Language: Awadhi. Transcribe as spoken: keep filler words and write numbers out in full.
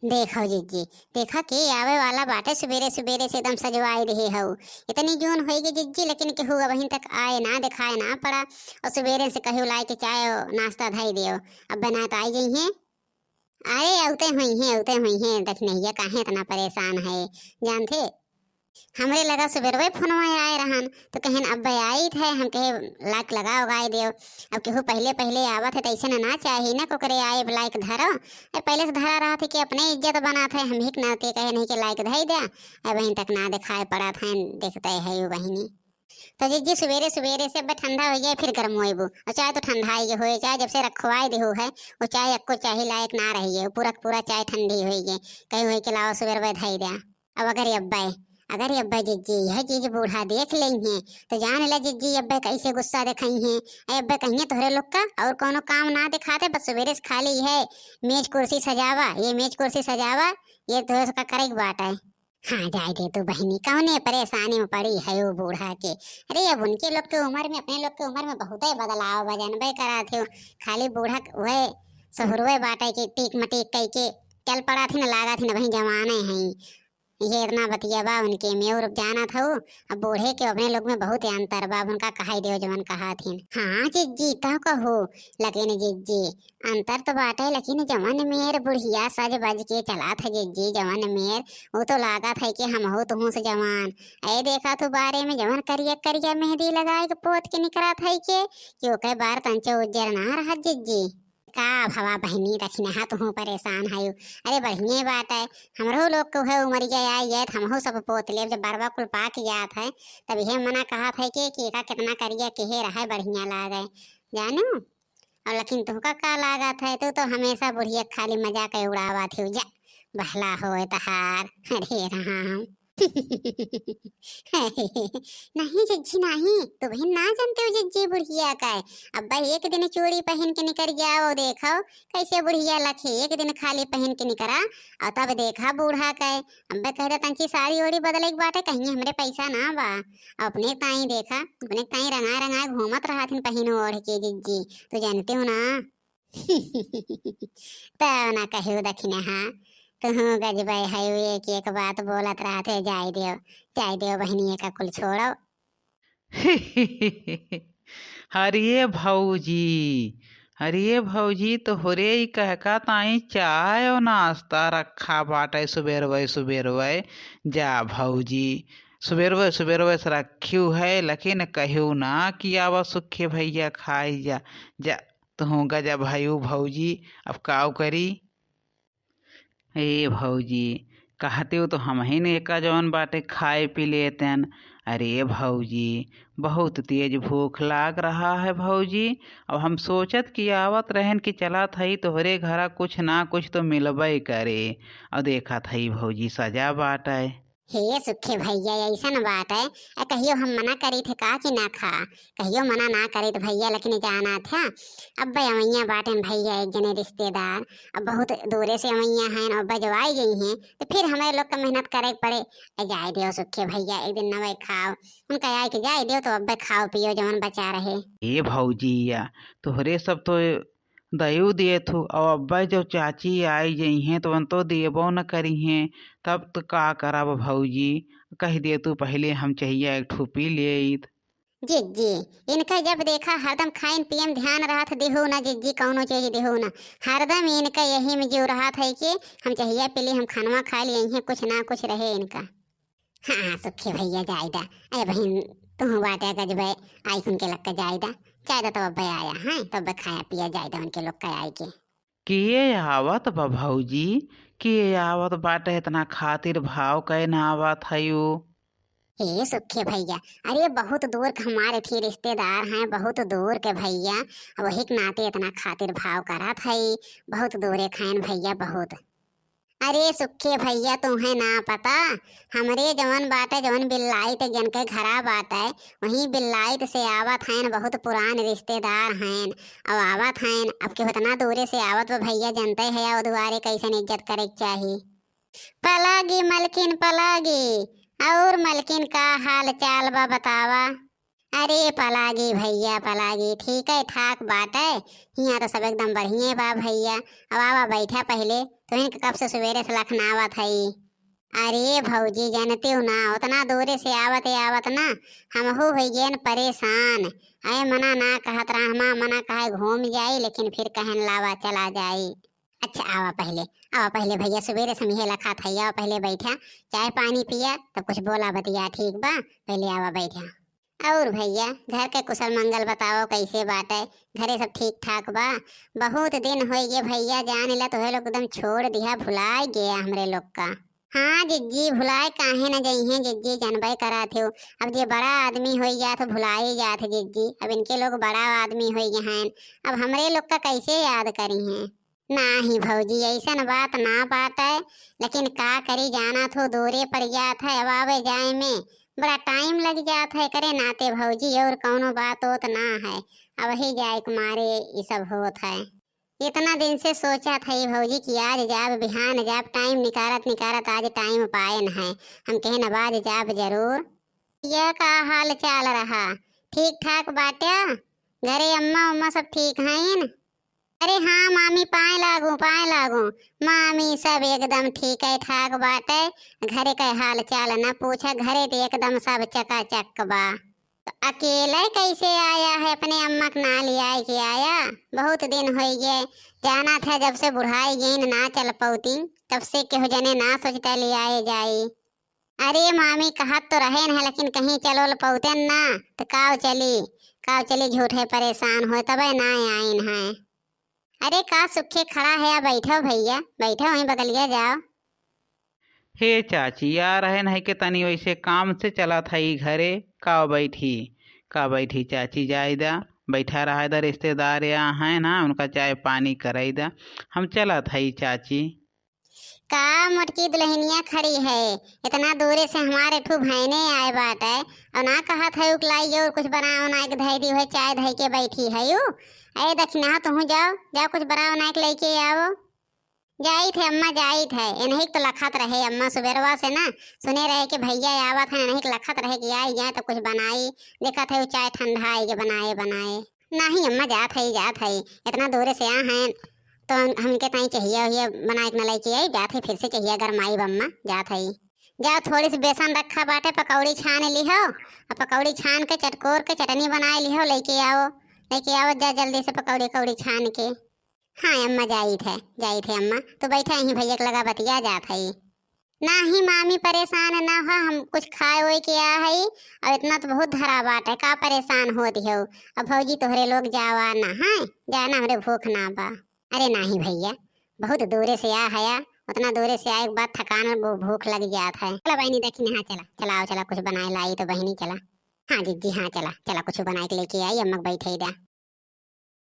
देखो जिज्जी, देखा के आवे वाला बाटे, सुबेरे सुबेरे से एकदम सजवाई रहे हऊ। इतनी जून होई गई जिज्जी, लेकिन केहू अबहिन तक आए ना, दिखाए ना पड़ा। और सुबेरे से कहियो लाए के चाय और नाश्ता धई दियो, अब बना तो आई जइहें। अरे अउते हुइहें, अउते हुइहें, दखिनहिया काहे इतना परेशान है, जानते? हमरे लगा सुबेरवे फोनवा आए रहन, तो कहन, "अब आइत है।" हम कहे, "लाइक लगाओ, गाय देव।" अब केहू पहिले पहिले आवत है, तो ऐसे ना, ना चाही ना, कोकरे आए, लाइक धरो। ए, पहिले से धरा रहत है कि अपने इज्जत बनात है, हम ही के नाते कहे नहीं कि लाइक धई द्या। अब बहिन तक ना दिखाए पड़त है, देखते है वो बहिनी। तो जिज्जी, सुबेरे सुबेरे से अब ठंडा हो जाए, फिर गर्म होइबू, और चाय तो ठंडा ही होए, चाय जब से रखवाए देहू है, वो चाय अक्को चाही लायक ना रही है, वो पूरा क पूरा चाय ठंडी होई गई। कहीं होई के लाओ सुबेरवे धई द्या। अब अगर अब्बे, अगर अब्बे जिज्जी यह चीज बूढ़ा देख लेइहें, तो जान ले जिज्जी अब्बे कैसे गुस्सा दिखाइहें। ए अब्बे कहिए, "तोहरे लोग का और कोनो काम ना दिखाते, बस सुबेरे से खाली है मेज कुर्सी सजावा, ये मेज कुर्सी सजावा, ये तोहरे का करे के बात है।" हाँ, जाए दे तू बहिनी, कौने परेशानी में पड़ी है वो बूढ़ा के। अरे अब उनके लोग के उम्र में, अपने लोग के उम्र में बहुते बदलाव बा, जानबे करात हो। खाली बूढ़ा क-, वह सहुरवे बाटे के टीक मटीक कई के चल पड़ा थी न, लागा थी न वहीं जवाने हैं। ये इतना बतिया बा उनके में, और जानत हऊ, अब बूढ़े के अपने लोग में बहुत अंतर बा। अब उनका कहाई देव जवन कहा थीन। हाँ जिज्जी, तौ कहो, लेकिन जिज्जी, अंतर तो बाटे, लेकिन जवन मेर बुढ़िया सज बज के चलत है जिज्जी, जवन मेर, वो तो लागत है कि हमहू तुहू से जवान। ए देखा तू बारे में जवन करिया करिया मेहंदी लगाए के पोत के निकरत है के, कि ओके बार तंचे उज्जर ना रहत जिज्जी। का भवा बहिनी, दखिनहा तुहू परेशान हयू। अरे बढ़िए बात है, हमरो लोग के उहे उमरिया आई है, तो हमहू सब पोत लेब। जब बरवा कुल पाक जात है, तब इहे मना कहत है कि, कि एका कितना करिया केहे रहे, बढ़िया लागे, जानू। और लेकिन तुहका का लागत है, तू तो हमेशा बुढ़िया खाली मजाक उड़ावत हो, जा बहला होए तहार। अरे राम। नहीं जिज्जी नहीं, तू बहिन ना जानते हो जिज्जी बुढ़िया का है। अब्बा एक दिन चूड़ी पहन के निकर जाओ, देखो कैसे बुढ़िया लखे, एक दिन खाली पहन के निकरा और तब देखा बूढ़ा का है। अब्बा कह दे तंची साड़ी ओड़ी बदले के बाटे, कहीं हमरे पैसा ना बा। अपने ताई देखा, अपने ताई रंगा रंगा घूमत रहत हिन पहिन ओढ़ के जिज्जी, तो जानते हो ना। तब ना कहियो दखिनहा, तुहू गजबे है, एक एक बात बोलत रहत है, जाए देव, जाए देव बहिनी, एका कुल छोड़ो। अरे भौजी, अरे भौजी, तोहरे ई कहका ताई चाय और नाश्ता रखा बाटे सुबेरवे सुबेरवे। जा भौजी, सुबेरवे सुबेरवे से रखियो है, लेकिन कहियो ना कि आवा सुखे भैया खाई जा। जा, तुहू गजब हयू भौजी, अब काउ करी? ए भौजी, कहते हो तो हमहिन एका जवन बाटे खाए पी लेतेन। अरे भौजी, बहुत तेज भूख लाग रहा है भौजी। अब हम सोचत कि आवत रहन कि चलत हई तोहरे घरा, कुछ ना कुछ तो मिलबे करे। और देखत हई भौजी सजा बाटे। हे सुखे भैया, ऐसन बाटे, अ, कहियो हम मना करी थे का कि ना खा, कहियो मना ना करी थे भैया, लेकिन जाना था, अब अवैया बाटेन भैया एक जने रिश्तेदार, अब बहुत दूरे से अवैया हैं, अब जब आई गई हैं, तो फिर हमारे लोग का मेहनत करे के पड़े। अ, जाए दियो सुखे भैया, एक दिन नवे खाओ, उनका आए के जाए दियो, तो अब खाओ पियो जवन बचा रहे। ए भौजिया, तोहरे सब तो दयू देत हूँ, और अब्बे जो चाची आई जइहें तो उन तो देबो न करिहें, तब तो का करब भौजी? कह दे तू पहले हम चहिया एक ठो पी लेइत। जिज्जी, इनका जब देखा हरदम खाइन पियन ध्यान रहत, दिहू ना जिज्जी, कौनो चीज दिहू ना, हरदम इनका यही में जीव रहत है कि हम चहिया पी ली, हम खनवा खा ली, यहीं कुछ ना कुछ रहे इनका। हाँ, सुखे भैया जाए दा। अरे बहिन, तुहू बाटे गजबे, आई कुन के लग के जाए दा। जाए दा तो अब्बे आया, हैं? तो अब्बे खाया पिया जाए दा उनके लोग के आए के। के आवत बा भौजी? के आवत बाटे? इतना खातिर भाव कहे ना आवत हयू? ए सुखे भैया, अरे बहुत दूर के हमारे थी रिश्तेदार हैं, बहुत दूर के भैया, वही के नाते इतना खातिर भाव करत हई, बहुत दूरे खाइन भैया, बहुत। अरे सुखे भैया, तुहें ना पता, हमरे जवन बाटे, जवन बिल्लाइत जन के घरा बाटे, वही बिल्लाइत से आवत हैं, बहुत पुरान रिश्तेदार हैं, अब आवत हैं, अब के उतना दूरे से आवत बा भैया, जनते है, और दुआरे कैसन इज्जत करे के चाही। पलागी मलकिन पलागी, और मलकिन का हाल चाल बा बतावा? अरे पलागी भइया, पलागी, ठीके ठाक बाटे। हियाँ तो सब एकदम बढ़िये बा भइया। अब आवा बैठा पहिले, तोहन के कब से सुबेरे से लखनावत हई। अरे भौजी, जानते हो ना, उतना दूरे से आवत आवत ना हमहू होइ गएन परेशान। अरे मना ना कहत रहा, हमा मना कहे घूम जाई, लेकिन फिर कहन लावा चला जाई। अच्छा आवा पहिले, आवा पहिले भइया, सुबेरे से हम इहे लखात हई, आवा पहिले बैठा, चाय पानी पिया, तब कुछ बोला बतिया, ठीक बा? पहिले आवा बैठा। और भइया, घर के कुशल मंगल बताओ, कैसे बाटे? घरे सब ठीक ठाक बा? बहुत दिन होइ गए भइया, जान ला तोहे लोग एकदम छोड़ दिहा, भुलाए गया हमरे लोग का। हाँ जिज्जी, भुलाए काहे न जइहें जिज्जी, जानबे करात हो। अब जे बड़ा आदमी होइ जात, भुलाए जात जिज्जी। अब इनके लोग बड़ा आदमी होइ गए हैं, अब हमरे लोग का कैसे याद करिहें? नाही भौजी, ऐसन बात ना बाटे, लेकिन का करी, जानत हो दूरे पड़ जात है, अब आवे जाए में बड़ा टाइम लग जात है। करे नाते भौजी, और कौनो बात होत ना है, अब ही जाए के मारे ये सब होत है। इतना दिन से सोचत हई भौजी कि आज जाब, बिहान जाब, टाइम निकारत निकारत आज टाइम पाएन है। हम कहेन अब आज जाब जरूर। ये का हाल चाल रहा, ठीक ठाक बाटे? घरे अम्मा उम्मा सब ठीक हईन? अरे हाँ मामी, पाए लागू, पाए लागू। मामी, सब एकदम ठीक है ठाक बाटे। घरे के हाल चाल न पूछा, घरे तो एकदम सब चकाचक बा। तो अकेले कैसे आया है, अपने अम्मा के ना लियाए के आया? बहुत दिन होइ गए, जाना था जब से बुढ़ाई गईन ना चल पौती, तब से केहू जने ना सोचता लियाए जाई। अरे मामी, कहत तो रहेन है, लेकिन कहीं चलो ल पौतेन ना, तो काव चली, काव चली, झूठे परेशान होए, तबे ना आइन है। अरे का सुखे खड़ा है, आ बैठो भइया, बैठो वहीं बगलिया जाओ। हे चाची, आ रहेन है के तनी वैसे काम से चलत हई घरे, काव बैठी, काव बैठी चाची, जाए दा, बैठा रहा दा, रिश्तेदार या हैं ना, उनका चाय पानी कराई दा, हम चलत हई चाची। का मोटकी दुल्हनिया खड़ी है, इतना दूरे से हमारे ठू भैने आए बाटे, और ना कहत है उकलाई और कुछ बना उना के धई दी है, चाय धई के बैठी है यू। अरे दखिनहा, तुहू जाओ, जाओ कुछ बना उना के लेके आओ। जाइत है अम्मा, जाइत है, इन्हीं तो लखत रहे अम्मा सुबेरवा से ना, सुने रहे कि भइया आवत है, इन्हीं के लखत रहे कि आई जाए तो कुछ बनाई। देखत है वो चाय ठंडा आई के बनाए बनाए। नाही अम्मा, जात हई, जात हई, इतना दूरे से आ हैं, तो हम, हमके ताई चाहिए उहिए बनाए के न लेके आई, जात हई, फिर से चाहिए गरमाई अम्मा, जात हई। जाओ, थोड़ी सी बेसन रखा बाटे, पकौड़ी छान लिहो, और पकौड़ी छान के चटकोर के चटनी बनाए लिहो, लेके आओ, लेके आओ जा जल्दी से पकौड़ी कौड़ी छान के। हाँ अम्मा, जाइत है, जाइत है अम्मा, तू बैठा यहीं भइया के लगा बतिया, जात हई। नाही मामी, परेशान ना हो, हम कुछ खाए ओए के आ हई, और इतना तो बहुत धरा बाटे, का परेशान होत हो? अब भौजी तोहरे लोग जावा ना है, जाना हमरे भूख ना बा। अरे नाही भइया, बहुत दूरे से आ हया, उतना दूरे से आए के बाद थकान और भू-, भूख लग जात है। चला बहिनी, दखिनहा चला, चला आओ, चला कुछ बनाए लाई तो बहिनी, चला। हाँ जिज्जी, हाँ चला, चला कुछ बनाए के लेके आई, अम्मा के बैठे दा।